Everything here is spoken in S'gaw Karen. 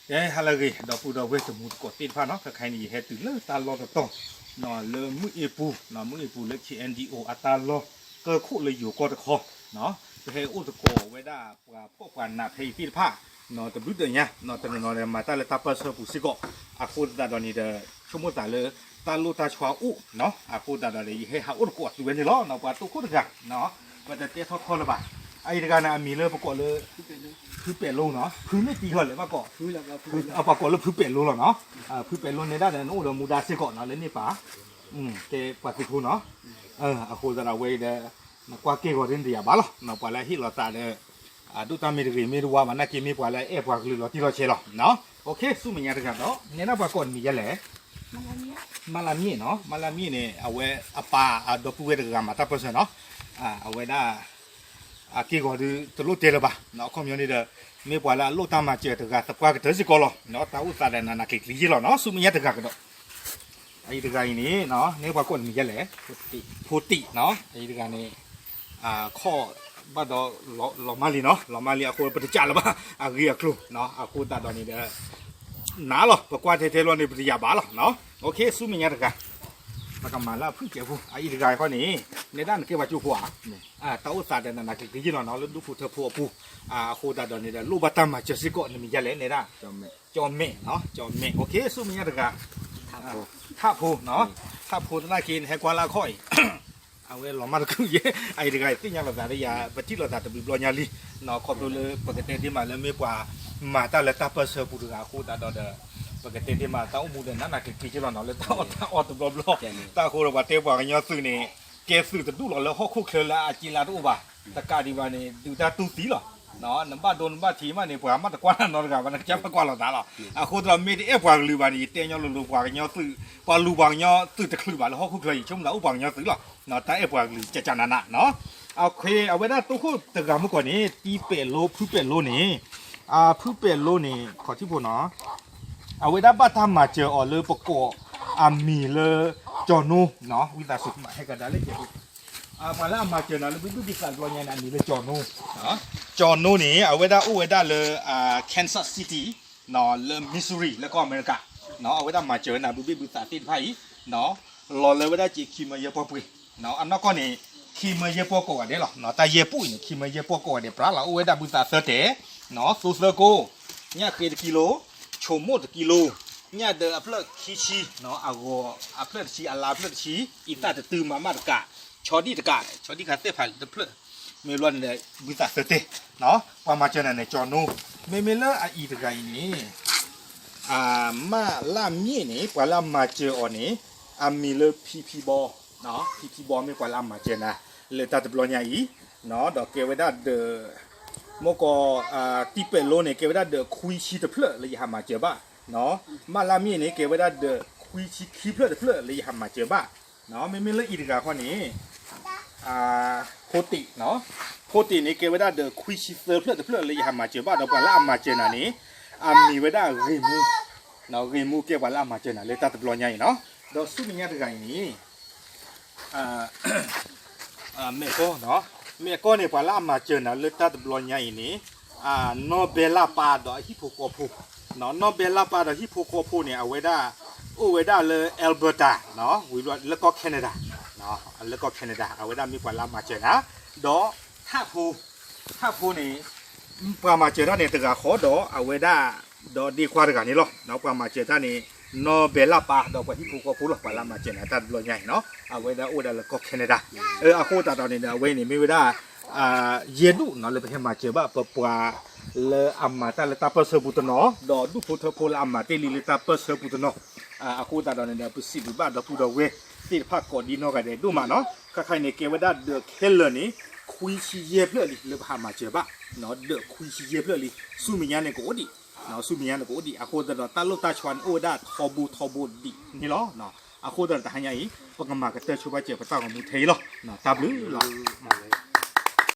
ကဲ ဟါလၢအဂ့ၤ ဒီပုၢ်ဒီဝဲၢ်တံၤသကိးသ့ၣ်တဖၣ်နီၤ, ခဲခါအံၤန့ၣ် ယဟဲတုၤလၢတၢ်လီၢ်တတီၤ လၢမုၢ်အ့ပူၤ, မုၢ်အ့ပူၤလၢ ခ့ၣ်အဲၣ်ယူၣ်အတၢ်လီၢ် ကၢခိၣ်လၢယိၤကီၢ်တခီ, ပဟဲအိၣ်သကိးဝဲဒၣ်ပှၤဖှီၣ်ပှၤနးဖဲအံၤသ့ၣ်တဖၣ် တဘျုးတညါ, တနီၤနီၤဒီးမၤတၢ်လၢတၢ်ပၢၢ်ဆၢပူၤစ့ၢ်ကီး, အဃိသတးဒီးန့ၣ်ဒီး ဆိကမိၣ်သးလၢ တၢ်လိၣ်တၢ်ဆှါအိၣ်, အဃိသတးဒီး ယဟဲဟးအိၣ်သကိးအသုဝဲန့ၣ်လီၤ. ပှၤတိခိၣ်တဂၤ ပတတဲထီၣ်ထီလၢၤဘၣ်, အအံၤတဂၤန့ၣ် အမံၤလၢပကိးလၢ ဖုပဲာ်လိနီၤ, ဖုမ့ၢ်တံၢ်ထီၣ်လဲၣ်ဘၣ်ကိး, ပှၤကိးလၢဖုပဲာ်လိလီၤနီၤ, ဖုပဲာ်လိန့ၣ်ဒၣ်ဒီး နအိၣ်ဒီးမူဒါစ့ၢ်ကီးနီၤ လၢန့ၣ်ပၢ်, ကဲပှၤသုးဖိနီၤ, အဃိသတးဒီးအဝဲအံၤဒီး နကွၢ်ကဲဂီၤဒ်န့ၣ်တယၤဘၣ်လီၤ, ပှၤလၢအဟ့ၣ်လီၤသးဒီး ဒိၣ်တၢ်မ့ၢ်တဂ့ၤမ့ၢ်တဝါဘၣ် နာ်က့မ့ၢ်ပှၤလၢအအဲၣ်ပှၤကလုာ်လီၤတံၢ်လီၤဆဲးလီၤ. ဆူမဲာ်ညါတဂၤဒီး နဲဒၣ်ပှၤကိးနမံၤယဲလဲၣ်, မလမ့ၢ်နီၤ, မလမ့ၢ်န့ၣ် အဝဲအပၢ်အဒီပုၢ်ဝဲၢ်တဂၤမၤတၢ်ပၢၢ်ဆၢနီၤ, အဝဲဒၣ် အက့ၢ်ဂီၤဒုးတလိၣ်တဲလၢၤဘၣ်, အခီပညီန့ၣ်ဒီး မ့ၢ်ပှၤလၢအလိၣ်တၢ်မၤစၢၤတဂၤသပှၢ်ကတၢၢ်စ့ၢ်ကီးလီၤ, တၢ်အိၣ်သးဒီးနးနးကျံၤကျံၤယ့ၢ်လီၤနီၤ. ဆူမဲာ်ညါတဂၤကဒီး အအံၤတဂၤအံၤန့ၣ် နဲပှၤကိးနမံၤယဲလဲၣ်, ဖိတံၢ်နီၤ, အအံၤတဂၤန့ၣ် ခီၣ်ဘၣ်ဒီး လီၤမၢ်လံနီၤ, လီၤမၢ်လံအဃိ ပတကးလၢၤဘၣ် အဂ့ၢ်အကျိၤ, အဃိသတးဒီးန့ၣ်ဒီး နၤလီၤ ပကွၢ်ထဲထဲလီၤန့ၣ် ပတယၤဘၣ်လီၤ. ဆူမဲာ်ညါတဂၤ ပကမၤလၢအဖုၣ်ကဲးဖိ အအံၤတဂၤအံၤခီန့ၣ် နဲဒၣ်နကဲပှၤကၠိဖိဧါ, တၢ်အိၣ်သးဒီးနးနးကျံၤကျံၤယ့ၢ်လီၤနီၤ လၢဒူၣ်ဖိထၢဖိအပူၤ, အဃိသတးဒီးန့ၣ်ဒီး လိၣ်ဘၣ်တၢ်မၤစၢၤစ့ၢ်ကီး နမံၤယဲလဲၣ် နဲဒၣ် ကၠီမဲာ်, ကၠီမဲာ်, ဆူမဲာ်ညါတဂၤ ထးဖိ, ထးဖိသနာ်က့ နဟဲကွၢ်လၢအခီၣ်အံၤ အဝဲလီၤမၢ်တခုယဲၢ်, အအံၤတဂၤအံၤသ့ၣ်ညါလိာ်သးဒီးယၤ ပထံၣ်လိာ်သးတဘျုးဘျီညါလံ, ခီဖျိလၢပကတဲဒ့မးလၢမ့ၢ်ပှၤမၤတၢ်လၢတၢ်ပၢၢ်ဆၢပူၤတဂၤအဃိသတးဒီး ပကတဲဒ့မးတၢ်အိၣ်မူဒီးနးနးကျံၤကျံၤယ့ၢ်လီၤနီၤ လၢတၢ်အီၣ်တၢ်အီတဘျီဘျီ, တၢ်အဃိဒီးပှၤတဲပှၤကညီသုးန့ၣ် ကဲသုးတဒူၣ်လီၤလၢဟီၣ်ခိၣ်ချၢလၢအစ့လးတအိၣ်ဘၣ်, တကးဒံးဘၣ်န့ၣ် ဒုးတၢ်တူၢ်သံလီၤ. နဘၣ်ဒိနဘၣ်ထံးမးန့ၣ် ပှၤမ့ၢ်တကွၢ်နၤနီတဂၤဘၣ် နကစၢ်ဘၣ်ကွၢ်လိာ်သးလီၤ. အဃိသတးဒီးမ့ၢ်တအဲၣ်ပှၤကလုာ်ဘၣ်န့ၣ် ယတဲညီလိၤလိၤ ပှၤကညီသုး ပှၤလူၤပှၤကညီသုးတချုးဘၣ်လၢဟီၣ်ခိၣ်ချၢအံၤ ဆိကမိၣ်သးအိၣ်ပှၤကညီသုးလီၤ. တၢ်အဲၣ်ပှၤကလုာ်ကကနးနးနီၤ. အဝဲဒၣ်တိခိၣ်တဂၤမုၢ်ကီၢ်န့ၣ် တံၢ်ပဲာ်လိ ဖုပဲာ်လိန့ၣ်, ဖုပဲာ်လိန့ၣ် ခီၣ်ထံးဖိနီၤ အဝဲဒၣ်ဘၣ်တၢ်မၤစၢၤအီၤလၢပကိးအမံၤလၢကၠီၤနိ, ဝံသးစူၤဟဲကဒါလၢကဲးဖိ, ပှၤလၢအမၤစၢၤနၤလၢဘုဘံၣ်ဘုသးတဘျီညါန့ၣ် အမံၤလၢကၠီၤနိ, ကၠီၤနိန့ၣ် အဝဲဒၣ်အိၣ်ဝဲဒၣ်လၢ Kansas City လၢ Missouri လၢကီၢ်အမဲရကၤ, အဝဲဒၣ်မၤစၢၤဝဲနၤဘုဘံၣ်ဘုသးသ့ၣ်တဖၣ်အံၤ, လီၤလၢဝဲဒၣ်စ့ခံမၢယဲၢ်ပီၢ်ပှ့ၤ, အနီၢ်ကီၢ်န့ၣ် ခံမၢယဲၢ်ပီၢ်ကိးဂၤဒဲးလီၤ. တၢ်ယဲၢ်ပူၣ်အံၤန့ၣ် ခံမၢယဲၢ်ပီၢ်ကိးဂၤဒဲး ပြၢလီၤ အိၣ်ဝဲဒၣ်ဘုသးသၢတဲာ်, သိသၢကိ, ညၣ်ဃ့တကံလိ, ဆိမိၣ်တကံလိ, ညၣ်ဒၢးအဖျၢၣ်ခံဆံ, အဂီၤအဖျၢၣ်တဆံ အလါအဖျၢၣ်တဆံ, အံသၣ်တတုၤ မးမးတကး, ဆီဒံၣ်တကး, ဆီဒံၣ်ခါသ့ၣ်ဖးတဖျၢၣ်, မ့ၢ်ဘျီန့ၣ်ဒီး ဘုသးသၢတဲာ်, ပှၤမၤစၢၤနၤန့ၣ် ကၠီၤနိ, မ့မ့ၢ်လၢအအံၤတဂၤအံၤန့ၣ် မးလၢ်မ့ၣ်န့ၣ် ပှၤလၢအမၤစၢၤအီၤန့ၣ် အမံၤလၢဖံဖံဘီ, ဖံဖံဘီမ့ၢ်ပှၤလၢအမၤစၢၤနၤ လၢတၢ်တဘျီညါအံၤ, ဒီးကဲဝဲဒၣ်ဒီး မ့ၢ်ကီး တံၢ်ပဲာ်လိန့ၣ် ကဲဝဲဒၣ်ဒီးခွံဆံတဖျၢၣ်လၢယဟးမၤစၢၤဘၣ်, မးလၢ်မ့ၣ်န့ၣ် ကဲဝဲဒၣ်ဒီးခွံဆံခံဖျၢၣ်တဖျၢၣ်လၢယဟးမၤစၢၤဘၣ်, မ့မ့ၢ်လၢအံၤတဂၤခီန့ၣ် ဖိတံၢ်, ဖိတံၢ်န့ၣ် ကဲဝဲဒၣ်ဒီးခွံဆံသၢဖျၢၣ်တဖျၢၣ်လၢယဟးမၤစၢၤဘၣ် ဒီးပှၤလၢအမၤစၢၤနၤန့ၣ် အမံၤဝဲဒၣ်ဂ့ၤမူ, ဂ့ၤမူကဲပှၤလၢအမၤစၢၤနၤလၢတၢ်တဘျီညါအံၤနီၤ, ဒီးဆူမဲာ်ညါတဂၤအံၤန့ၣ် မဲာ်ကီ, မဲာ်ကီန့ၣ် ပှၤလၢအမၤစၢၤနၤလၢတၢ်တဘျီညါအံၤန့ၣ် နီၢ်ဘဲလၢ်ပၢ်ဒီးအဟံၣ်ဖိဃီဖိ, နီၢ်ဘဲလၢ်ပၢ်ဒီးဟံၣ်ဖိဃီဖိန့ၣ် အဝဲဒၣ် အိၣ်ဝဲဒၣ်လၢ Alberta ဝံၤဘျီလၢကီၢ် Canada, လၢကီၢ် Canada အဝဲဒၣ်မ့ၢ်ပှၤလၢအမၤစၢၤနၤ, ဒီးထးဖိ, ထးဖိန့ၣ် ပှၤမၤစၢၤတၢ်န့ၣ် တဂၤဃီဒီးအဝဲဒၣ် ဒီးဒ့ခွါတဂၤန့ၣ်လီၤ. ပှၤမၤစၢၤတၢ်န့ၣ် နီၢ်ဘဲလၢ်ပၢ်ဒီးပှၤဟံၣ်ဖိဃီဖိလီၤ. ပှၤလၢအမၤစၢၤနၤတၢ်တဘျီညါအံၤနီၤ အဝဲဒၣ်အိၣ်ဝဲဒၣ်လၢကီၢ် Canada, အဃိသတးဒီးန့ၣ်ဒီး အဝဲန့ၣ်မ့ၢ်ဝဲဒၣ် ယဲၢ်ဒူၣ်နီၤ လၢပဟဲမၤစၢၤဘၣ်ပပှၤလၢအမၤတၢ်လၢတၢ်ပၢၢ်ဆၢပူၤတနီၤ ဒီးဒူၣ်ဖိထၢဖိလၢအမၤတ့ၢ်လံလၢတၢ်ပၢၢ်ဆၢပူၤတနီၤ, အဃိသတးဒီးန့ၣ်ဒီး ပစံးဘျုးဘၣ်ဒီပုၢ်ဒီဝဲၢ်သ့ၣ်တဖၣ်ကိးဒံနီၢ်ဂၤဒဲးဒိၣ်မးနီၤ. ခဲခါအံၤန့ၣ် ကဲဝဲဒၣ်ဒၢးခဲလၢာ်န့ၣ် ခွံဆံယဲၢ်ဖျၢၣ်လံ လၢပဟးမၤစၢၤဘၣ်, ဒၢးခွံဆံယဲၢ်ဖျၢၣ်လံ. ဆူမဲာ်ညါန့ၣ်ကအိၣ်ဒံး, ဆူမဲာ်ညါန့ၣ်ကအိၣ်ဒံး အဃိသတးဒီး တၢ်လိၣ်တၢ်ဆှါန့ၣ် အိၣ်ဝဲဒၣ်ထီဘိထီဘိဒံးန့ၣ်လီၤ. အဃိသတးဒီးတဟါညါအံၤ ပကမၤကတၢၢ်ဆိဘၣ်စၢၤပတၢ်ဂီၤမူထဲအံၤလီၤ. တၢ်ဘျုးလီၤ.